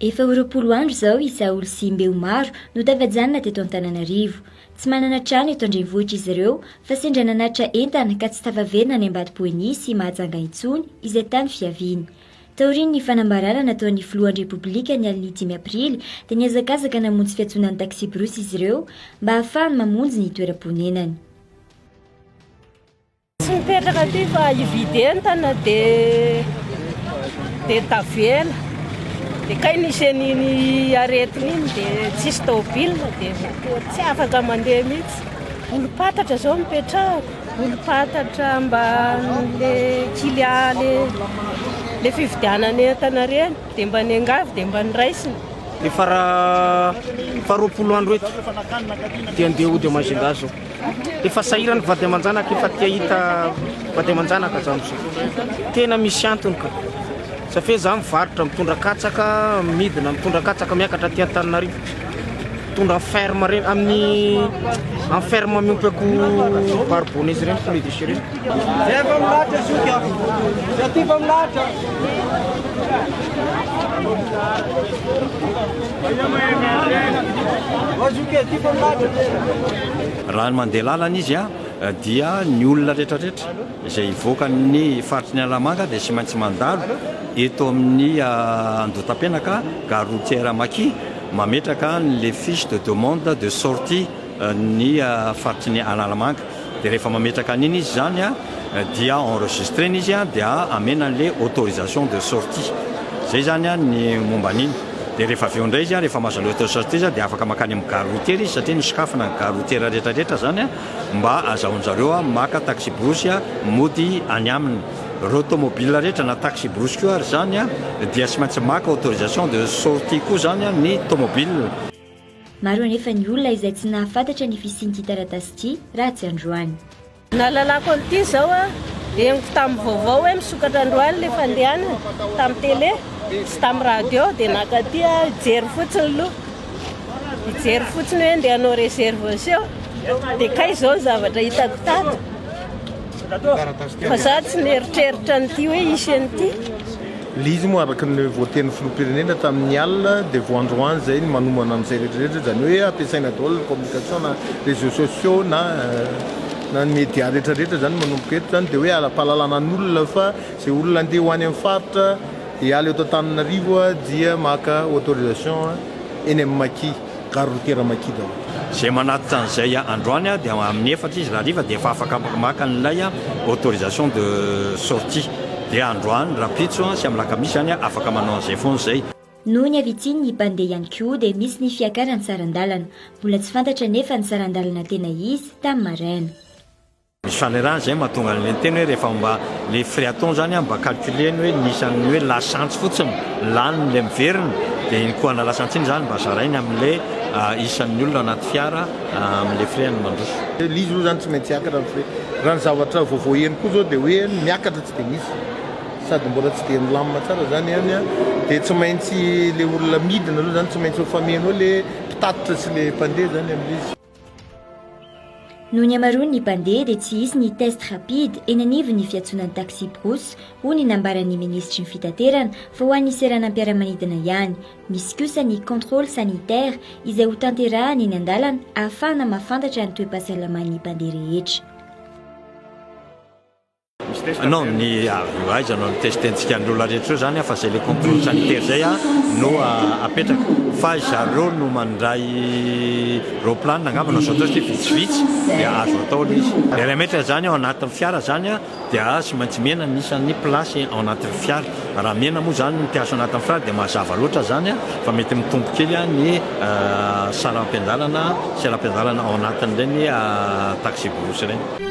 Efa ho 20 andro izao i Saholy sy Mbeo maro no tafajanona teto Antananarivo. Tsy manana trano eto an-drenivohitra izy ireo fa sendra nanatitra entana ka tsy tafaverina any Ambatoboeny sy Mahajanga intsony izay tany fiaviany. Taorian'ny fanambarana nataon'ny filohan'ny Repoblika ny alin'ny dimy aprily dia nihazakazaka namonjy fiantsonan'ny taksiborosy izy ireo mba hahafahany mamonjy ny toeram-ponenany. Tsy mipetraka aty fa hividy entana dia dia tavela. Dia kay nisy an'iny aretina iny dia tsisy tôbila dia toa tsy afaka mandeha mihitsy. Olom-pantatra izao no ipetrahako, olom-pantatra mba le client le le fividianana entana ireny dia mba niangavy dia mba noraisina. Efa raha efa 20 andro eto dia andeha hody à Majunga zao. Efa sahirana vady aman-janaka efa te hahita vady aman-janaka za amizao. Tena misy antony ka. Sa fe za mivarotra mitondra katsaka midina mitondra katsaka miakatra aty Antananarivo. Mitondra ferme reny amin'ny amin'ny ferme miompy akoho barbonneuse reny poulet de chair reny. Zay efa milahatra zoky a. Zay aty efa milahatra. Raha ny mandeha lalana izy dia ny olona rehetrarehetra izay hivoaka ny faritry ny Analamanga dia tsy maintsy mandalo eto amin'ny Andohatapenaka, gare routière Maki, mametraka an'ilay fiche de demande de sortie ny faritry ny Analamanga. Dia rehefa mametraka an'iny izy izany dia enregistrena izy dia amena an'ilay autorisation de sortie. Izay izany ny momba an'iny. Dia rehefa avy eo indray izy rehefa mahazo an'ilay autorisation de sortie izy dia afaka mankany amin'ny gare routière izy satria nosokafana ny gare routière rehetra rehetra izany mba azahoan-jareo maka taxi-brousse mody any aminy. Ireo tomobile rehetra na taxi-brousse koa ary izany dia tsy maintsy maka autorisation de sortie koa izany ny tomobile. Maro anefa ny olona izay tsy nahafantatra ny fisian'ity taratasy ity raha tsy androany. Nahalalako an'ity izao a, henoko tamin'ny vaovao hoe misokatra androany ilay fandehanana, tamin'ny télé sy tamin'ny radio dia naka aty aho hijery fotsiny aloha, hijery fotsiny hoe ndeha hanao réservation dia kay izao ny zavatra hitako tato fa za tsy nieritreritra an'ity hoe hisy an'ity. Ilay izy moa araka ny voatenin'ny filoham-pirenena tamin'ny alina dia vao androany izay ny manomana an'izay rehetra rehetra, izany hoe ampiasaina daholo ny communication na réseaux sociaux na na ny média rehetra rehetra izany manomboka eto izany dia hoe ampahalalana ny olona fa izay olona andeha ho any amin'ny faritra hiala eto Antananarivo dia maka autorisation eny amin'ny Maki. Gare routière Maki daholo. Izay manatitra an'izay androany dia amin'ny efatra izy raha hariva dia efa afaka maka an'ilay autorisation de sortie. Dia androany, rahampitso sy amin'ny alakamisy izany afaka manao an'izay foana izay. Noho ny havitsian'ny mpandeha ihany koa dia misy ny fiakaran'ny saran-dalana. Mbola tsy fantatra anefa ny saran-dalana tena izy tamin'ny maraina. Misy fanerana izay mahatonga an'ilay niteny hoe rehefa mba le frais ataony zany mba calculer-ny hoe ny isan'ny hoe lasantsy fotsiny laniny ilay miverina dia iny koa ana lasantsy iny zany mba zarainy amin'ilay isan'ny olona anaty fiara amin'ilay frais ny mandroso. Ilay izy aloha zany tsy maintsy hiakatra ny frais. Raha ny zavatra vaovao heno koa zao dia hoe miakatra tsy dia misy sady mbola tsy dia milamina tsara zany any dia tsy maintsy ilay olona midina aloha zany tsy maintsy mifameno eo ilay mpitatitra sy ilay mpandeha zany amin'ilay izy. Noho ny hamaroan'ny mpandeha dia tsy hisy ny test rapide eny anivon'ny fiantsonan'ny taxi-brousse, hoy ny nambaran'ny minisitry ny fitaterana fa ho an'ny seranam-piaramanidina ihany. Misy kosa ny contrôle sanitaire izay hotanterahana eny an-dalana ahafahana mahafantatra ny toe-pahasalaman'ny mpandeha rehetra. Non, ny aiza no tester-ntsika ny olona rehetra eo zany fa zay le contrôle sanitaire zay no apetraka fa zareo no mandray roplanina angamba no azo atao satria vitsivitsy dia azo atao le izy. Le iray mètre zany ao anatin'ny fiara zany dia tsy maintsy mihena ny isan'ny place ao anatin'ny fiara. Raha mihena moa zany ny place ao anatin'ny fiara dia mazava loatra zany fa mety mitombo kely ny saram-piandalana seram-piandalana ao anatin'ireny taxi-brousse ireny.